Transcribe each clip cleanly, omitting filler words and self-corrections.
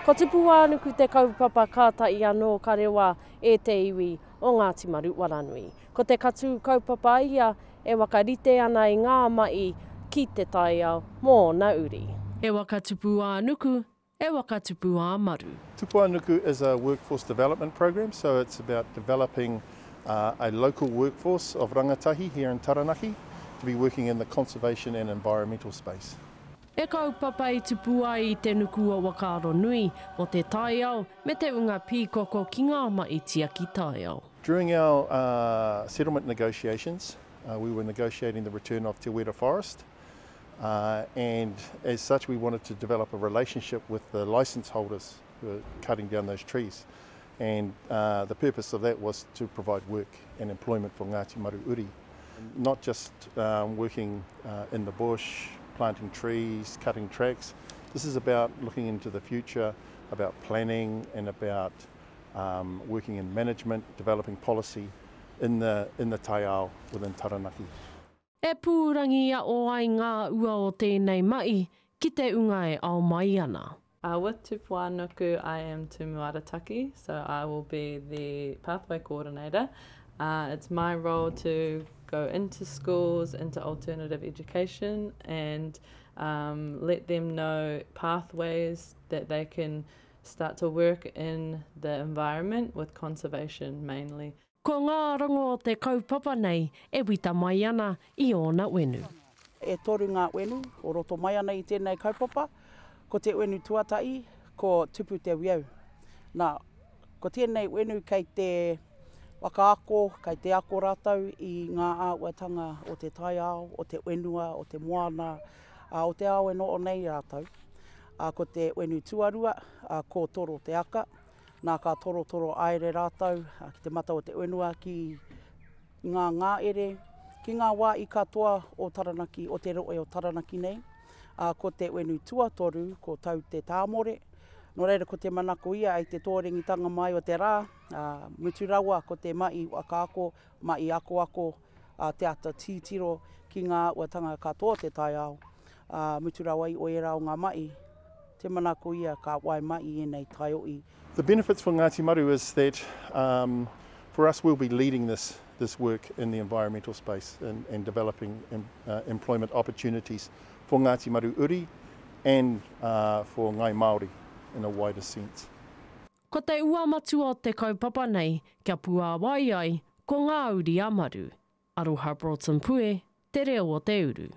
Ko Tupuānuku te kaupapa kātahi anō ka rewa e te iwi o Ngāti Maru Waranui. Ko te katū kaupapa ia e whakarite ana i ngā mahi ki te taiao mō ōna uri. He waka tupu ā-nuku, he waka tupu ā-maru. Tupuānuku is a workforce development program, so it's about developing uh, a local workforce of rangatahi here in Taranaki to be working in the conservation and environmental space. He kaupapa i tupu ai i te nuku o whakaaro nui mō te taiao me te unga pīkoko ki ngā mahi tiaki taiao. During our uh, settlement negotiations, uh, we were negotiating the return of Te Wera Forest, uh, and as such we wanted to develop a relationship with the license holders who were cutting down those trees. And uh, the purpose of that was to provide work and employment for Ngāti Maru Uri. Not just um, working uh, in the bush, planting trees, cutting tracks. This is about looking into the future, about planning and about um, working in management, developing policy in the, in the taiao within Taranaki. E pūrangiaho ai ngā ua o tēnei mahi ki te unga e ao mai ana. Uh, with Tupuānuku, I am Tumu Arataki, so I will be the pathway coordinator. Uh, it's my role to go into schools, into alternative education, and um, let them know pathways that they can start to work in the environment with conservation mainly. Ko ngā rongo o te kaupapa nei e wita mai ana i ōna wenu. E toru ngā wenu o roto mai ana i tēnei kaupapa. Ko te wenu tuatahi, ko Tupu Te Wiau. Nā, ko tēnei wenu kei te whakaako, kei te ako rātou i ngā āhuatanga o te taiao, o te whenua, o te moana, ā, o te ao e noho nei rātou. Ā, ko te wenu tuarua, ā, ko Toro Te Aka. Nā ka torotoro aere rātou ki te mata o te whenua ki ngā ngāere, ki ngā wā i katoa o Taranaki, o te rohe o Taranaki nei. Ā, ko te wenu tuatoru, ko Tau Te Tāmore. Nō reira ko te manako ia i te tōrengitanga mai o te rā, ā, mutu rawa ko te mahi whakaako, mahi akoako, ā, te ata tītiro ki ngā āhuatanga katoa o te taiao, ā, mutu rawa i o ērā o ngā mahi. Te manako ia ka wai mai i ēnei taiohi. The benefits for Ngāti Maru is that um, for us we'll be leading this, this work in the environmental space and, and developing em, uh, employment opportunities for Ngāti Maru uri and uh, for Ngai Māori in a wider sense. Ko te ua matua o te kaupapa nei kia puāwai ai ko ngā uri a Maru. Aroha Broughton Pue, Te Reo o te Uru.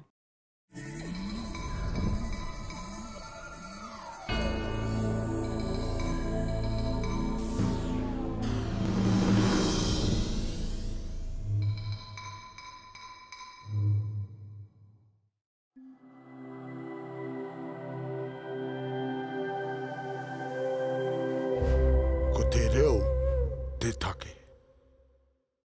Ko te reo te take.